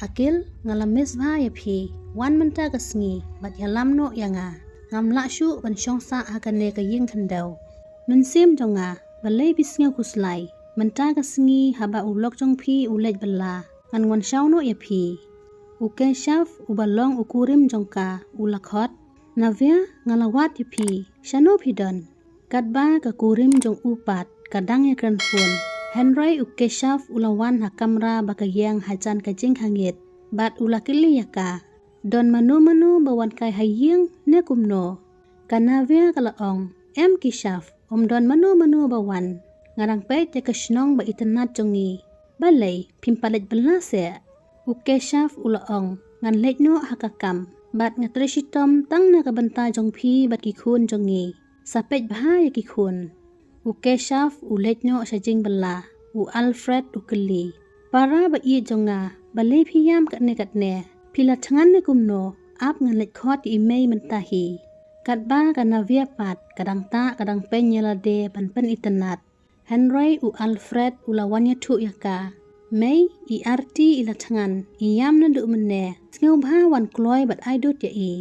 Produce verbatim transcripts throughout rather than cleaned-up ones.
Akil, nga la miss bha ïa phi. Wan mynta ka sngi bad ïalam noh ïa nga. Ngam lah shuh ban shong sah ha kane ka ïing khyndew. Mynsiem jong nga, balei phi sngew khuslai? Mynta ka sngi haba u lok jong phi u leit bylla, ngan wan shaw noh ïa phi. U Keshav uba long u kurim jong ka u la khot, Navia, nga la wad ïa phi. Shano phi don? Katba ka kurim jong u pat ka dang ïakren phone, hynrei u Keshav u la wan ha kamra ba ka ïeng hajan ka jingkhangit bad u la kylli ïa ka, don mano mano ba wan kai ha ïing ne kumno? Ka Navia ka la ong, em Keshav, ym don mano mano ba wan. Nga dang peit ïa ka shnong ba itynnad jong ngi. Balei phim pat leit bylla seh? U Keshav u la ong, ngan leit noh ha ka kam bad nga trei shitom tang na ka bynta jong phi bad ki khun jong ngi. Sa peit bha ïa ki khun. U Keshav u leit noh sha jingbylla. U Alfred u kylli, para ba ïeit jong nga, balei phi ïam katne katne? Phi la thngan ne kumno? Ap ngan leit khot ïa i mei mynta hi. Katba ka Navia pat ka dang tah ka dang peiñ ïa lade ban pynitynnad, hynrei u Alfred u la wan ïathuh ïa ka, mei, i Arti i la thngan, i ïam naduh mynne. Sngewbha wan kloi bad ai dud ïa i.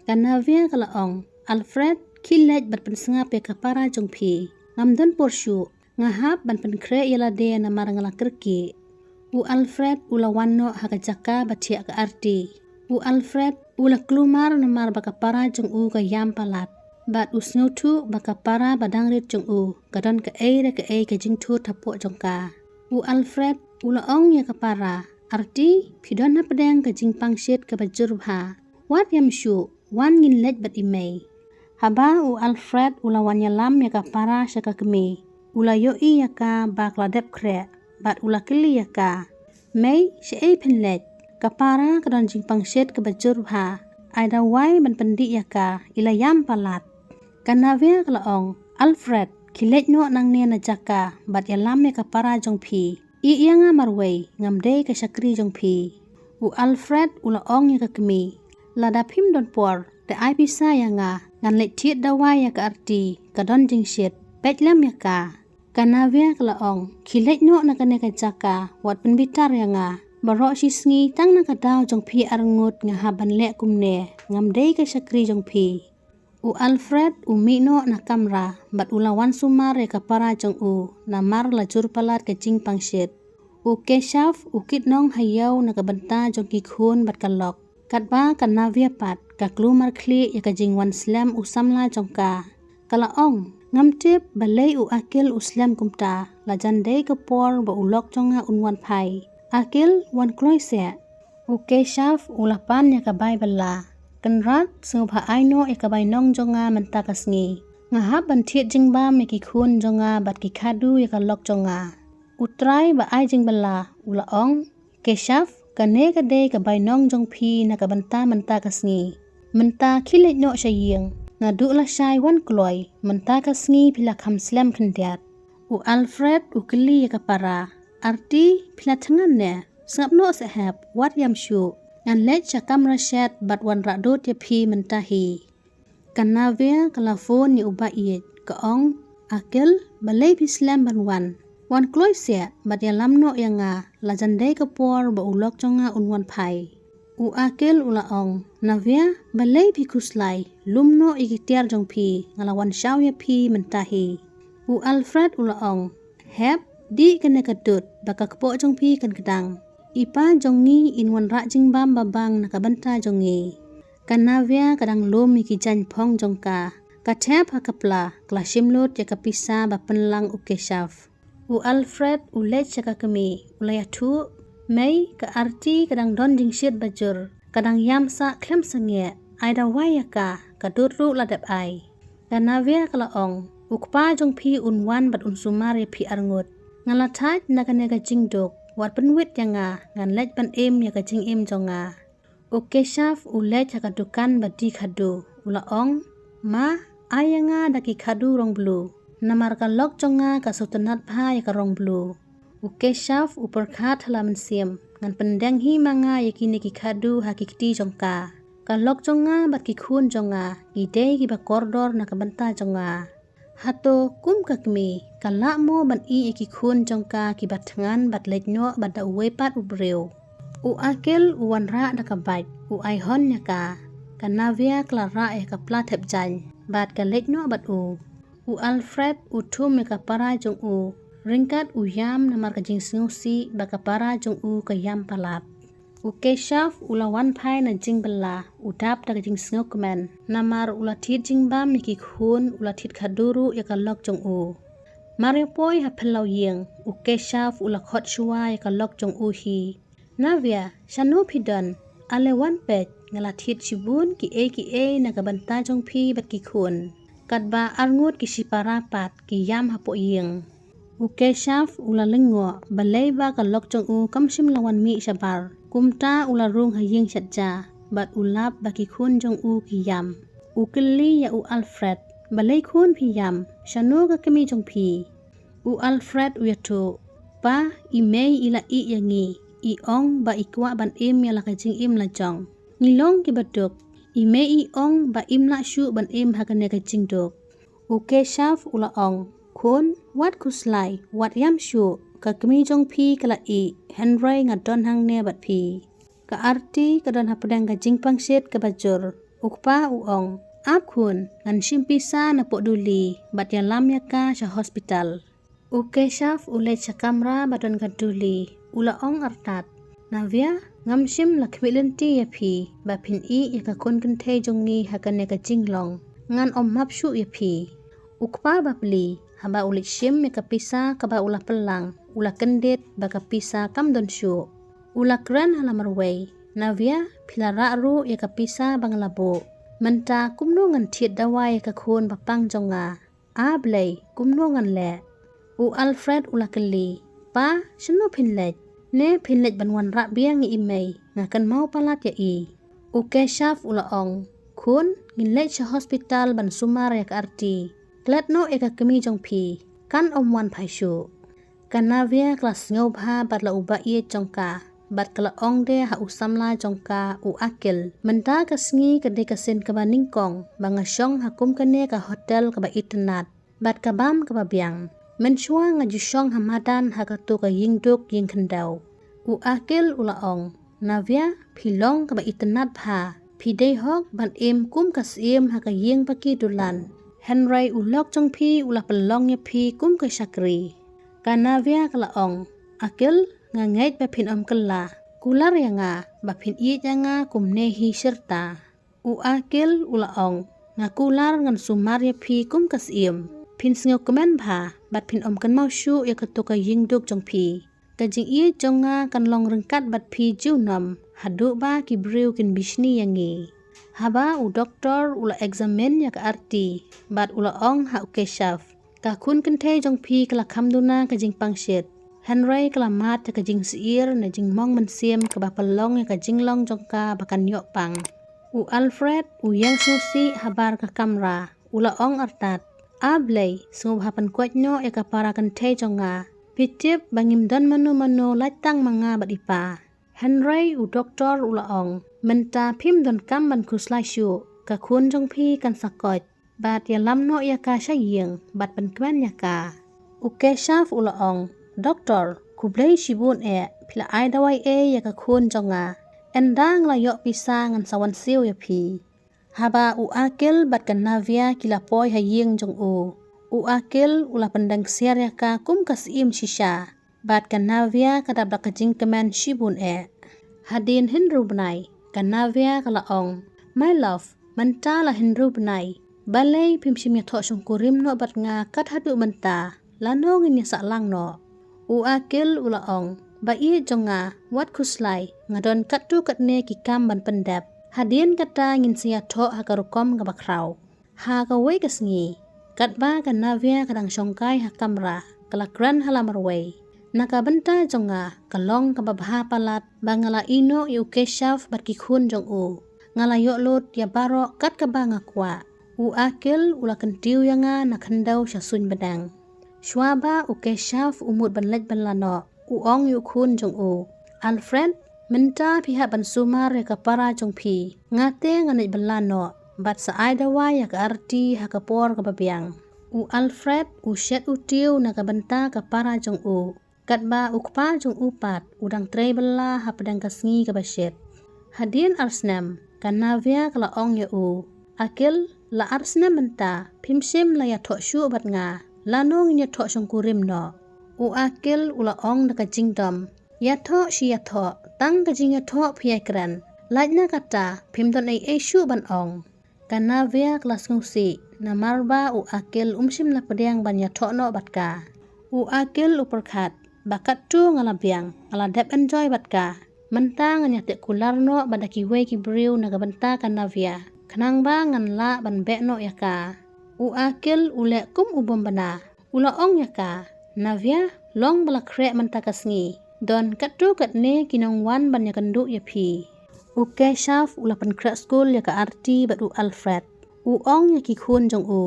Ka Navia ka la ong, Alfred, khie leit bad pynsngap ïa ka para jong phi. Ngam don por shuh. Nga hap ban pynkhreh ïa lade namar nga la kyrkieh. U Alfred u la wan noh ha ka jaka ba thiah ka Arti. U Alfred u la kulmar namar ba ka para jong u ka ïam palat bad u sngewthuh ba ka para ba dang rit jong u ka don kaei re kaei ka jingthut hapoh jong ka. U Alfred u la ong ïa ka para, Arti, phi don hapdeng ka jingpang shit kaba jur bha. Wat ïam shuh, wan ngin leit bad i mei. Haba u Alfred u la wan ïalam ïa ka para sha ka kmie, u la ïohi ïa ka ba ka la dep khreh bad u la kylli ïa ka, mei, shaei phin leit? Ka para ka don jingpang shit kaba jur bha. Ai dawai ban pyndih ïa ka, i la ïam palat. Ka Navia ka la ong, Alfred, khie leit noh nangne na jaka bad ïalam ïa ka para jong phi. Ïeh ïa nga marwei, ngam dei ka shakri jong phi. U Alfred u la ong ïa ka kmie, lada phim don por, te ai pisa ïa nga, ngan leit thied dawai ïa ka Arti, ka don jingshit. Peit lem ïa ka. Ka Navia ka la ong, khie leit noh na kane ka jaka, wat pynbitar ïa nga. Baroh shi sngi tang na ka daw jong phi arngut nga hap ban leh kumne. Ngam dei ka shakri jong phi. U Alfred u mih noh na kamra bad u la wan sumar ïa ka para jong u namar la jur palat ka jingpang shit. U Keshav u kit nong ha ïew na ka bynta jong ki khun bad ka lok. Katba ka Navia pat ka kulmar khlieh ïa ka jingwan slem u samla jong ka. Ka la ong, ngam tip balei u Akil u slem kumta, la jan dei ka por ba u lok jong nga un wan phai. Akil, wan kloi seh. U Keshav u la pan ïa ka bai bylla. Kynrad, sngewbha ai noh ïa ka bainong jong nga mynta ka sngi. Nga hap ban thied jingbam ïa ki khun jong nga bad ki khadduh ïa ka lok jong nga. U trai ba ai jingbylla u la ong, Keshav, kane ka dei ka bainong jong phi na ka bynta mynta ka sngi. Mynta khie leit noh sha ïing, naduh lashai wan kloi, mynta ka sngi phi la kham slem khyndiat. U Alfred u kylli ïa ka para, Arti, phi la thngan ne? Sngap noh seh hep, wat ïam shuh. Ngan leit sha kamra shet bad wanrah dud ïa phi mynta hi. Ka Navia ka la phone ïa u ba ïeit, ka ong, Akil, balei phi slem ban wan? Wan kloi seh bad ïalam noh ïa nga, la jan dei ka por ba u lok jong nga un wan phai. U Akil u la ong, Navia, balei phi khuslai, lum noh ïa ki tiar jong phi, nga la wan shaw ïa phi mynta hi. U Alfred u la ong, hep, dih kane ka dud ba ka kpoh jong phi kan kdang. I pa jong ngi in wanrah jingbam babang na ka bynta jong ngi. Ka Navia ka dang lum ïa ki jaiñ phong jong ka. Ka thep ha ka pla, ka la shim lut ïa ka pisa ba pynlang u Keshav. U Alfred u leit sha ka kmie, u la ïathuh, mei, ka Arti ka dang don jingshit ba jur. Ka dang ïam sah khlem sangeh, ai dawai ïa ka, ka dud ruh la dep ai. Ka Navia ka la ong, u kpa jong phi un wan bad un sumar ïa phi arngut. Nga la thait na kane ka jingduk, wat pynwit ïa nga, ngan leit ban im ïa ka jingim jong nga. U Keshav u leit ha ka dukan ba die khadduh, u la ong, ma, ai ïa nga da ki khadduh rong blue. Namar ka lok jong nga ka sngewtynnad bha ïa ka rong blue. U Keshav u pyrkhat ha la mynsiem, ngan pyndeng hi ma nga ïa kine ki khadduh ha ki kti jong ka. Ka lok jong nga bad ki khun jong nga ki dei kiba kordor na ka bynta jong nga. Hato kum ka kmie ka lah mo ban ïeh ïa ki khun jong ka kiba thngan bad leit noh bad da uwei pat u briew? U Akil u wanrah da ka bike, u ai hon ïa ka. Ka Navia ka la rah ïa ka pla thep jaiñ bad ka leit noh bad u. U Alfred u thum ïa ka para jong u, ryngkat u ïam namar ka jingsngewsih ba ka para jong u ka ïam palat. U Keshav u la wan phai na jingbylla, u dap da ka jingsngewkmen namar u la thied jingbam ïa ki khun, u la thied khadduh ruh ïa ka lok jong u. Mar ïa poi ha phyllaw ïing, u Keshav u la khot shuwa ïa ka lok jong u hi. Navia, shano phi don? Ale wan peit, nga la thied shibun kiei kiei na ka bynta jong phi bad ki khun. Katba arngut ki shipara pat ki ïam hapoh ïing. U Keshav u la lyngngoh, balei ba ka lok jong u kam shym la wan mih shabar. Kumta u la rung ha ïing shatja bad u lap ba ki khun jong u ki ïam. U kylli ïa u Alfred, balei khun phi ïam? Shano ka kmie jong phi? U Alfred u ïathuh, pa, i mei i la ïeh ïa ngi, i ong ba i kwah ban im ïa la ka jingim la jong. Ngi long kiba duk, i mei i ong ba im lah shuh ban im ha kane ka jingduk. U Keshav u la ong, khun, wat khuslai, wat ïam shuh, ka kmie jong phi ka la ïeh, hynrei nga don hangne bad phi. Ka Arti ka don hapdeng ka jingpangshit kaba jur. U kpa u ong, ap khun, ngan shim pisa napoh duli bad ïalam ïa ka sha hospital. U Keshav u leit sha kamra ba don ka duli, u la ong artat, Navia, ngam shym la khmih lynti ïa phi ba phin ïeh ïa ka khun kynthei jong ngi ha kane ka jinglong. Ngan ym map shuh ïa phi. U kpa bapli, haba u leit shim ïa ka pisa kaba u la pynlang, u la kyndit ba ka pisa kam don shuh. U la kren ha la marwei, Navia, phi la rah ruh ïa ka pisa ba nga la buh. Mynta kumno ngan thied dawai ïa ka khun ba pang jong nga? A Blei, kumno ngan leh? U Alfred u la kylli, pa, shano phin leit? Ne phin leit ban wanrah biang ïa i mei, nga kynmaw palat ïa i. U Keshav u la ong, khun, ngin leit sha hospital ban sumar ïa ka Arti. Klet noh ïa ka kmie jong phi, kan ym wan phai shuh. Ka Navia ka la sngewbha bad la u ba ïeit jong ka, bad ka la ong de ha u samla jong ka u Akil, mynta ka sngi ka dei ka sien kaba nyngkong ba nga shong ha kum kane ka hotel kaba itynnat bad ka bam kaba biang. Mynshuwa nga ju shong ha madan ha kato ka ïingduk ïingkhyndew. U Akil u la ong, Navia, phi long kaba itynnat bha. Phi dei hok ban im kum ka syiem ha ka ïing ba ki dulan. Hynrei u lok jong phi u la pynlong ïa phi kum ka shakri. Ka Navia ka la ong, Akil, nga ngeit ba phin ym kylla. Kular ïa nga ba phin ïeit ïa nga kumne hi shirta. U Akil u la ong, nga kular ngan sumar ïa phi kum ka syiem. Phin sngewkmen bha bad phin ym kynmaw shuh ïa kato ka ïingduk jong phi. Ka jingïeit jong nga kan long ryngkat bad phi junom haduh ba ki briew kin bishni ïa ngi. Haba u doktor u la eksamin ïa ka Arti bad u la ong ha u Keshav, ka khun kynthei jong phi ka la kham duna ka jingpangshit, hynrei ka la mad ïa ka jingsyier na jingmong mynsiem kaba pynlong ïa ka jinglong jong ka ba kan ïoh pang. U Alfred u ïeng sngewsih habar ka kamra, u la ong artat, A Blei, sngewbha pynkoit noh ïa ka para kynthei jong nga. Phi tip ba ngim don mano mano lait tang ma nga bad i pa. Hynrei u doktor u la ong, mynta phim donkam ban khuslai shuh, ka khun jong phi kan sa koit. Bad ïalam noh ïa ka sha ïing bad pynkmen ïa ka. U Keshav u la ong, Doktor, khublei shibun eh, phi la ai dawai ei ïa ka khun jong nga. Ynda nga la ïoh pisa ngan sa wan siew ïa phi. Haba u Akil bad ka Navia ki la poi ha ïing jong u, u Akil u la pyndeng ksiar ïa ka kum ka syiem shisha. Bad ka Navia ka dap da ka jingkmen shibun eh. Hadien hynriew bnai, ka Navia ka la ong, My love, mynta la hynriew bnai. Balei phim shym ïathoh shongkurim noh bad nga kat haduh mynta? Lano ngin ïa sah lang noh? U Akil u la ong, Ba ïeit jong nga, wat khuslai, nga don katto katne ki kam ban pyndep. Hadien kata ngin sa ïathoh ha ka rukom kaba khraw. Ha kawei ka sngi, katba ka Navia ka dang shongkai ha kamra, ka la kren ha la marwei. Na ka bynta jong nga, ka long kaba bha palat ba nga la ïehnoh ïa u Keshav bad ki khun jong u. Nga la ïoh lut ïa baroh kat kaba nga kwah. U Akil u la kyntiew ïa nga na khyndew sha suiñ bneng. Shuwa ba u Keshav u mut ban leit bylla noh, u ong ïa u khun jong u, Alfred, mynta phi hap ban sumar ïa ka para jong phi. Nga te ngan leit bylla noh bad sa ai dawai ïa ka Arti ha ka por kaba biang. U Alfred u shet u tiew na ka bynta ka para jong u. Katba u kpa jong u pat u dang trei bylla hapdeng ka sngi kaba shit. Hadien ar snem, ka Navia ka la ong ïa u, Akil, la ar snem mynta phim shym la ïathoh shuh bad nga. Lano ngin ïathoh shongkurim noh? U Akil u la ong da ka jingdom, Ïathoh shi ïathoh, tang ka jingïathoh phi ïai kren. Lait na kata, phim don ei ei shuh ban ong. Ka Navia ka la sngewsih namar ba u Akil um shym la pdiang ban ïathoh noh bad ka. U Akil u pyrkhat ba katto nga la biang, nga la dep enjoy bad ka. Mynta ngan ïateh kular noh bad da kiwei ki briew na ka bynta ka Navia, khnang ba ngan lah ban beh noh ïa ka. U Akil u leh kum u bym bna. U la ong ïa ka, Navia, long ba la khreh mynta ka sngi. Don katto katne ki nongwan ban ïakynduh ïa phi. U Keshav u la pynkhreh skul ïa ka Arti bad u Alfred. U ong ïa ki khun jong u,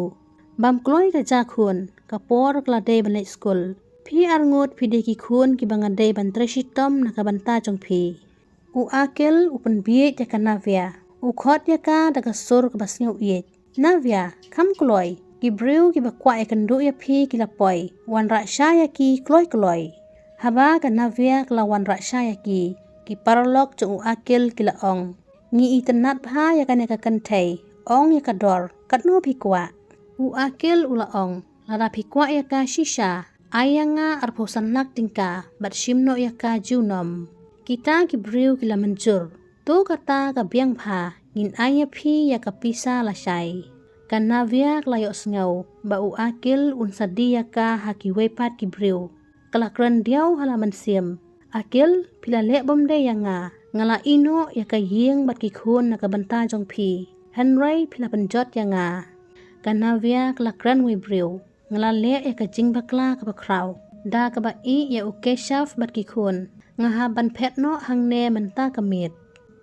Bam kloi ka ja khun, ka por ka la dei ban leit skul. Phi arngut phi dei ki khun kiba nga dei ban trei shitom na ka bynta jong phi. U Akil u pynbieit ïa ka Navia. U khot ïa ka da ka sur kaba sngew ïeit. Navia, kham kloi. Ki briew kiba kwah ïakynduh ïa phi ki la poi. Wanrah sha ïa ki kloi kloi. Haba ka Navia ka la wanrah sha ïa ki, ki paralok jong u Akil ki la ong, Ngi itynnad bha ïa kane ka kynthei. Ong ïa ka dor, katno phi kwah? U Akil u la ong, Lada phi kwah ïa ka shisha, ai ïa nga arphew san lak tyngka bad shim noh ïa ka junom. Kita ki briew ki la mynjur. To kata ka biang bha, ngin ai ïa phi ïa ka pisa lashai. Ka Navia ka la ïohsngew ba u Akil un sa die ïa ka ha kiwei pat ki briew. Ka la kren diaw ha la mynsiem, Akil, phi la leh bym dei ïa nga. Nga la ïehnoh ïa ka ïing bad ki khun na ka bynta jong phi, hynrei phi la pynjot ïa nga. Ka Navia ka la kren wei briew, Nga la leh ïa ka jingbakla kaba khraw da kaba ïeh ïa u Keshav bad ki khun. Nga hap ban phet noh hangne mynta ka miet.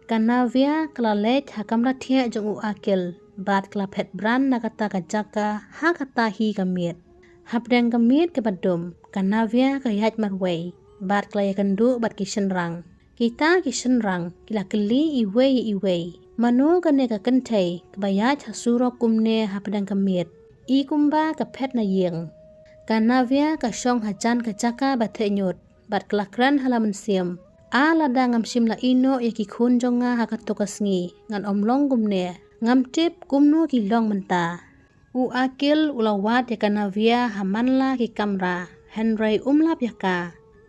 Ka Navia ka la leit ha kamra thiah jong u Akil bad ka la phet bran na kata ka jaka ha kata hi ka miet. Hapdeng ka miet kaba dum, ka Navia ka ïaid marwei bad ka la ïakynduh bad ki shynrang. Kita ki shynrang ki la kylli iwei ïa iwei, mano kane ka kynthei kaba ïaid ha surok kumne hapdeng ka miet? I kumba ka phet na ïing. Ka Navia ka shong hajan ka jaka ba theh ñiut bad ka la kren ha la mynsiem, A lada ngam shym la ïehnoh ïa ki khun jong nga ha kato ka sngi, ngan ym long kumne. Ngam tip kumno ki long mynta. U Akil u la wad ïa ka Navia ha man la ki kamra, hynrei um lap ïa ka.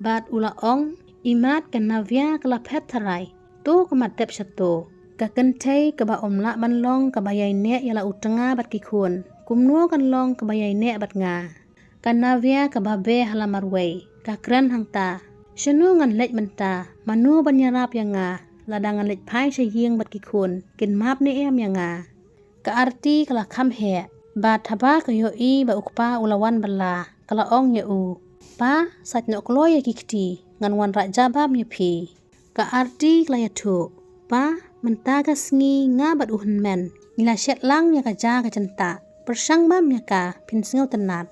Bad u la ong, Imat ka Navia ka la phet tharai. To ka mat tep shato. Ka kynthei kaba ym lah ban long kaba ïaineh ïa la u tnga bad ki khun, kumno kan long kaba ïaineh bad nga? Ka Navia kaba beh ha la marwei ka kren hangta, Shano ngan leit mynta? Mano ban ïarap ïa nga? Lada ngan leit phai sha ïing bad ki khun, kin map ne em ïa nga? Ka Arti ka la kham heh bad haba ka ïohi ba u kpa u la wan bylla, ka la ong ïa u, Pa, sait noh kloi ïa ki kti, ngan wanrah jabam ïa phi. Ka Arti ka la ïathuh, Pa, mynta ka sngi nga bad u hynmen ngi la shet lang ïa ka ja ka jyntah. Pyrshang bam ïa ka, phin sngewtynnad.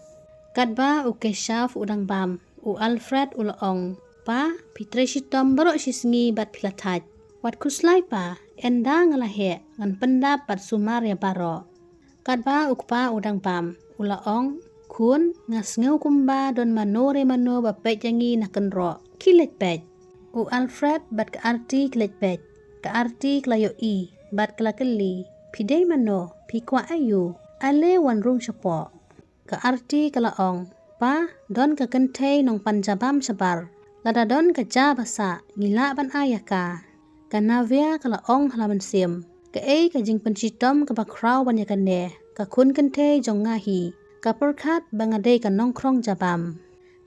Katba u Keshav u dang bam, u Alfred u la ong, Pa, phi trei shitom baroh shi sngi bad phi la thait. Wat khuslai pa, ynda nga la heh ngan pyndap bad sumar ïa baroh. Katba u kpa u dang bam, u la ong, Khun, nga sngew kumba don mano re mano ba peit ïa ngi na kynroh. Khie leit peit. U Alfred bad ka Arti ki leit peit. Ka Arti ka la ïohi bad ka la kylli, Phi dei mano? Phi kwah aïu? Ale wan rung shapoh. Ka Arti ka la ong, Pa, don ka kynthei nongpan jabam shabar. Lada don ka ja ba sah, ngi lah ban ai ïa ka. Ka Navia ka la ong ha la mynsiem, Kaei ka jingpynshitom kaba khraw ban ïa kane ka khun kynthei jong nga hi. Ka pyrkhat ba nga dei ka nongkhrong jabam.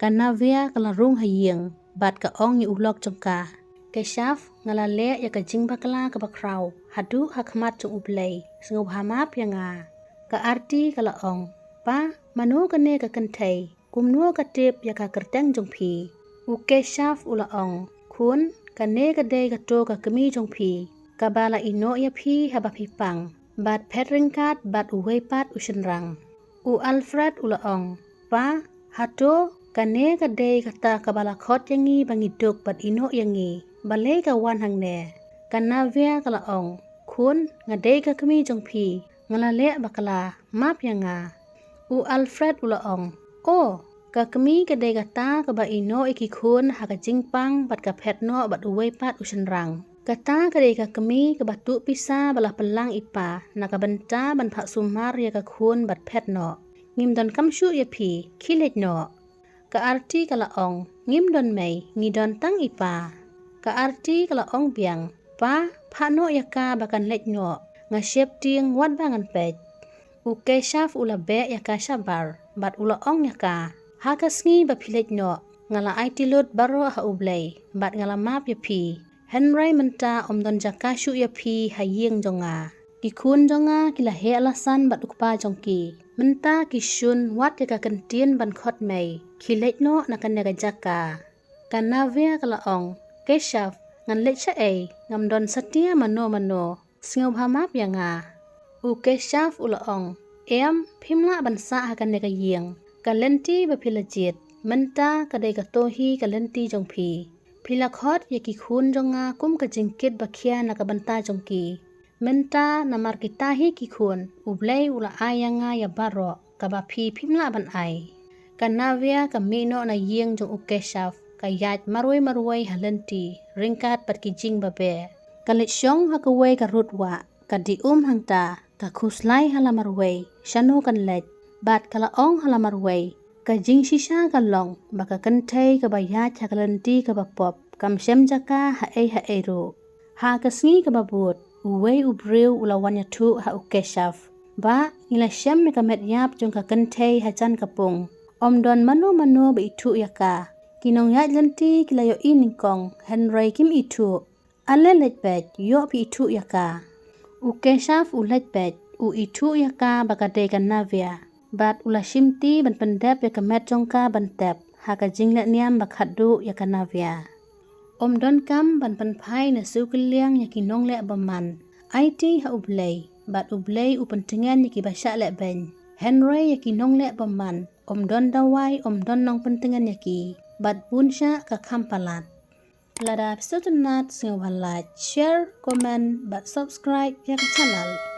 Ka Navia ka la rung ha ïing bad ka ong ïa u lok jong ka, Keshav, nga la leh ïa ka jingbakla kaba khraw haduh ha khmat jong U Blei. Sngewbha map ïa nga. Ka Arti ka la ong, Pa, mano kane ka kynthei? Kumno ka tip ïa ka kyrteng jong phi? U Keshav u la ong, Khun, kane ka dei kato ka kmie jong phi kaba la ïehnoh ïa phi haba phi pang bad phet ryngkat bad uwei pat u shynrang. U Alfred u la ong, Pa, hato kane ka dei kata kaba la khot ïa ngi ba ngi duk bad ïehnoh ïa ngi? Balei ka wan hangne? Ka Navia ka la ong, Khun, nga dei ka kmie jong phi. Nga la leh bakla, map ïa nga. U Alfred u la ong, O, Ka kmie ka dei kata kaba ïehnoh ïa ki khun ha ka jingpang bad ka phet noh bad uwei pat u shynrang. Kata ka dei ka kmie kaba tuh pisa ba la pynlang i pa na ka bynta ban phah sumar ïa ka khun bad phet noh. Ngim donkam shuh ïa phi, khie leit noh. Ka Arti ka la ong, ngim don mei, ngi don tang i pa. Ka Arti ka la ong biang, pa, phah noh ïa ka ba kan leit noh, nga sheptieng wat ba ngan peit. U Keshav u la beh ïa ka shabar bad u la ong ïa ka, ha ka sngi ba phi leit noh, nga la aiti lut baroh ha U Blei bad nga la map ïa phi. Hynrei mynta ym don jaka shuh ïa phi ha ïing jong nga. Ki khun jong nga ki la heh la san bad u kpa jong ki. Mynta ki shun wat ïa ka kyntien ban khot mei. Khie leit noh na kane ka jaka. Ka Navya ka la ong, Keshav, ngan leit shaei, ngam don satia mano mano. Sngewbha map ïa nga. U Keshav u la ong, em, phim lah ban sah ha kane ka ïing. Ka lynti ba phi la jied mynta ka dei kato hi ka lynti jong phi. Phi la khot ïa ki khun jong nga kum ka jingkit ba khia na ka bynta jong ki. Mynta namar kita hi ki khun, U Blei u la ai ïa nga ïa baroh kaba phi phim lah ban ai. Ka Navya ka mih noh na ïing jong u Keshav, ka ïaid marwei marwei ha lynti ryngkat bad ki jingbabeh. Ka leit shong ha kawei ka rud wah, ka dih um hangta, ka khuslai ha la marwei shano kan leit. Bad ka la ong ha la marwei, ka jingshisha ka long ba ka kynthei kaba ïaid ha ka lynti kaba pop kam shem jaka haei haei ruh. Ha ka sngi kaba bud, uwei u briew u la wan ïathuh ha u Keshav, ba ngi la shem ïa ka met ïap jong ka kynthei hajan ka pung. Ym don mano mano ba ithuh ïa ka. Ki nongïaid lynti ki la ïohi nyngkong, hynrei kim ithuh. Ale leit beit, ïoh phi ithuh ïa ka. U Keshav u leit beit, u ithuh ïa ka ba ka dei ka Navya. Bad u la shimti ban pyndep ïa ka met jong ka ban tep ha ka jinglehniam ba khatduh ïa ka Navya. Ym donkam ban pynphai na siew kylliang ïa ki nongleh bymman. Aiti ha U Blei, bad U Blei u pyntngen ïa kiba shah leh beiñ. Hynrei ïa ki nongleh bymman, ym don dawai, ym don nongpyntngen ïa ki. Bad bun shah ka kham palat. Lada phi sngewtynnat, sngewbha like, share, comment bad subscribe ïa ka channel.